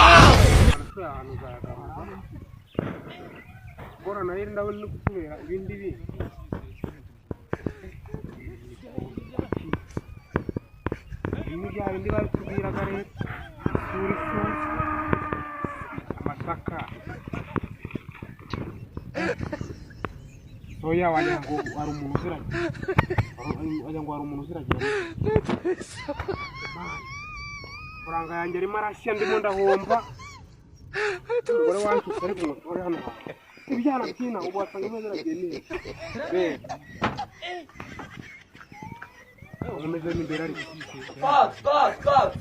Arashoye ahantu uzayagaruza. Ngorana rero, ndabona no kutubera ibindi bindi. Ni bya bindi babitubwiraga rero, isuri, isuri, amasaka, soya. Wagira ngo hari umuntu uziragira, wagira ngo hari umuntu uziragira. Amafaranga yanjye arimo arashya, ndimo ndahomba. Umugore wanshutse, ariko ngo tore hano hantu ibyana by'ina, ubu wasanga imeze iragiye neza. Reba umeze mo imbere, ariko Stop, stop, stop.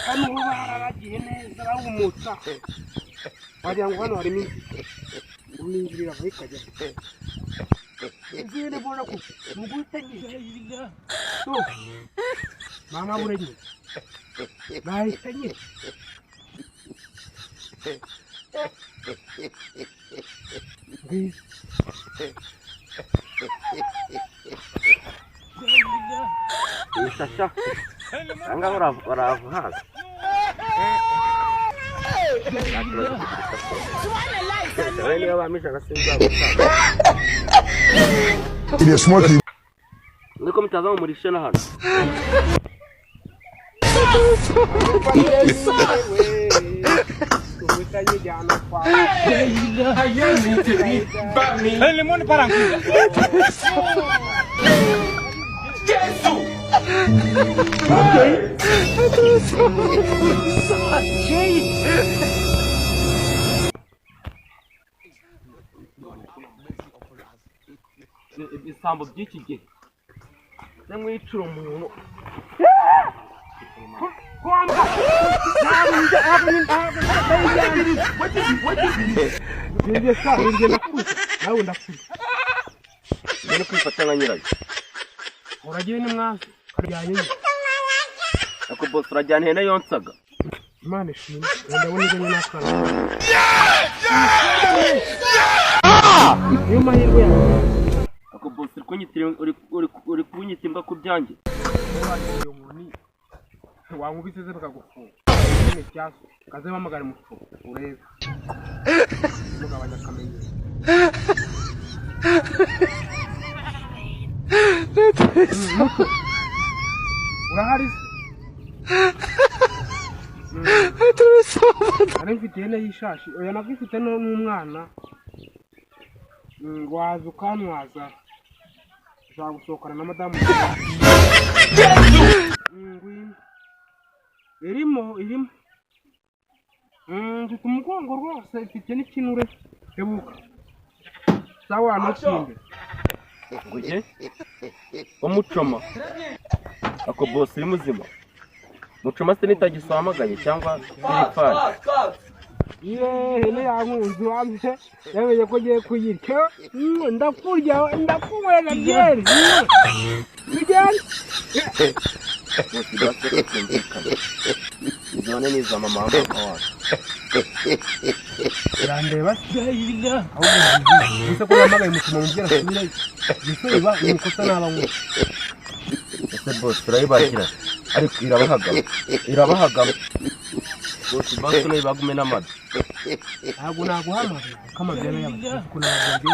Hano ho bararagiye neza, barumutsa, wagira ngo hano harimo inzu. Inzira irava ikajya izindi, mbona ko ni uguhita nyica. Mama, burenye bahita nyica. Ngizi. Ibishasha ahangaha urahaza. Nta kibazo kugira isafuriya nawe, niba bamijana sinzagutanga. It is smoky. Niko mutaza ngo murishe na hano. Guhita nyijyana kwa Limoni parankuza. Ibisambo by'iki gihe se mwicira umuntu? Njye sha, njye ndakuze, nawe ndakuze. Mbere kwifata nka nyirayo. Uragiye ni mwazi karyanye nyine. Ako boss, urajyana ihene yonsaga. Imana ishimwe, ubu ndabona izanye n'akana, niyo mahirwe yawe. Ako boss, uri kunyita imbwa ku byanjye? Iyo nkoni wankubise se bakagufunga nyine, cyaso kaze mpamagare muco urebe mugabanya akamenyero. Muco, urahari se? Nari mfite ihene y'ishashi, oya, nabwo ifite n'umwana. Waza ukantwaza, ushaka gusohokana na madamu. Ngwino, irimo irimo. Mfite umugongo rwose, ifite n'ikinure, kebuka sawa, ntutsinde. Ngo umucoma? Ako boss, uri muzima? Mucoma se nitagisamagaye cyangwa siripari? Stop, stop. Ye, hene yankunze, wampe yamenye ko ngiye kuyirya. Ndakurya, ndakunywera byeri. Tugende. Boss, basi reka twumvikane, izo hene ni iza mama wa mama wacu. Urandeba se? Ahubwo gusa ko nahamagaye umutima, mubwira asubirayo, gusa biba ni ikosa naba nkora. Ese boss, turayibagira, ariko irabahagama, irabahagama boss. Basi nayibagume n'amata. Ntabwo naguhamagaye kuko amabyaro y'abakire, kuko ntabwo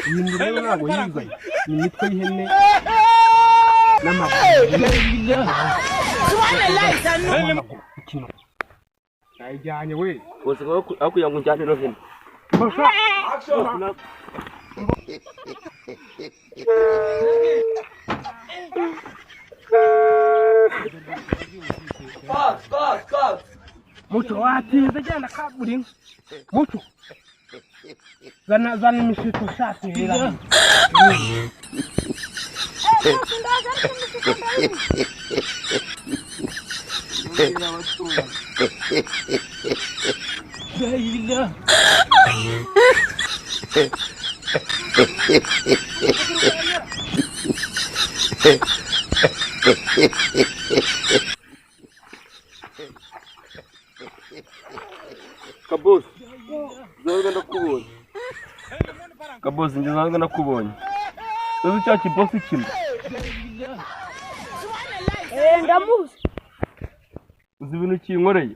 iyi nzu rero ntabwo yizanye, ni imitwe y'ihene n'amaguru n'amaguru ikino nayijyanye we. Boss, aho kugira ngo njyane ino hene. Mbasha. Stop, stop, stop. Muco, watinze, genda kaburimbo. Muco, zana, zana imishito shati hera. Ndaza, ariko imishito ndayizi. Kabosi zawe ndakubonye. Kabosi njye zawe ndakubonye. Uzi cya kibosi kimwe. Ndamuzi. Uzi ibintu kinkoreye.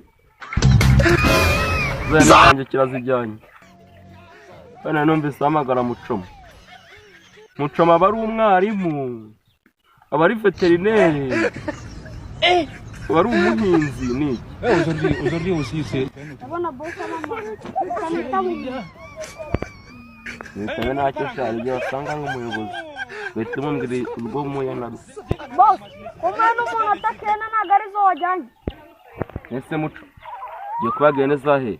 Zanjye kirazijyanye. Bana numvise hamagara Mucoma. Mucoma aba ari umwarimu, aba ari veterineri, aba ari umuhinzi niki. Aujourd'hui aussi c'est Ndabona boss amama. Bitewe ntacyo shara igihe wasanga nk'umuyobozi bahita bamubwira urwo muya narwo. Boss, kumwe n'umuntu atakena ntabwo arizo wajyanye. Ese Muco, ugiye kubaga ihene zahe?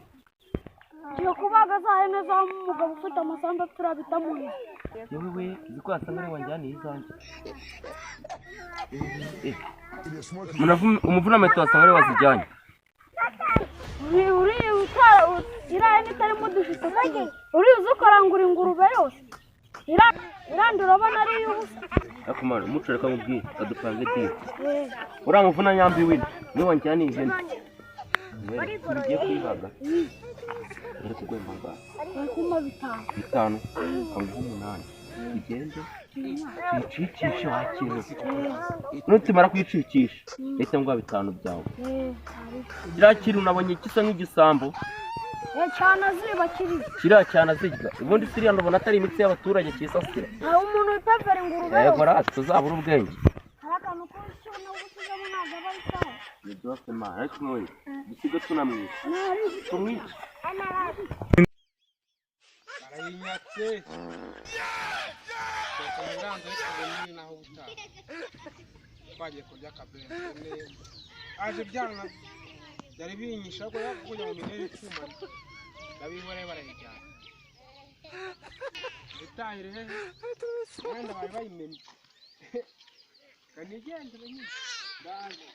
Ngiye kubaga za hene z'umugabo ufite amasambu turabita mu nzu. Yewe we, uzi ko wasanga ariwe wanjyaniye izanjye. Umuvunameto wasanga ariwe wazijyanye. Uriya utara iriya hene itarimo udushitsi uriya uzi ukarangura ingurube yose. Irandi urabona ari iy'ubusa. Ariko mwana, Muco reka nkubwire, adupange deal. Uriya muvunanyambi wino niwe wanjyaniye ihene. Ugiye kuyibaga bari kuguhemba angahe? Bari kumpa 5. 5 ukanguha 8. Tugende tuyicikishe wakire. Nutumara kuyicikisha leta nguha 5 byawe. Kiriya kintu nabonye gisa nk'igisambo. Cyane aziba kiriya. Kiriya cyane azirya. Ubundi siriya ndabona atari imitsi y'abaturage kisasira. Hari umuntu wipevera ingurube yose. Yego rata tuzabura ubwenge. Hari akantu k'ishyura ubusizemo ntabwo aba ari sawa. Ni byose mana ariko mwe dusiga tunamwica. Tumwica. Barayinyatse. Naho ubutaha twagiye kurya akabenzi aje byana byari binyisha ko kugira ngo menye icyuma ndabihora barayijyana itahire hehe wenda bari bayimenye kanigendere nyine ndaje.